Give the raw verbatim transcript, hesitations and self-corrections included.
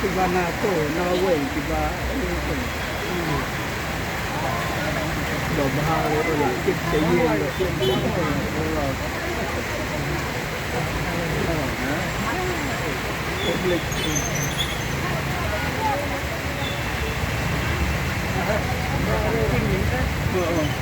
Kiba na to, na wei, kiba, kiba bha, kiba kit, kiba ïeng, kiba kit.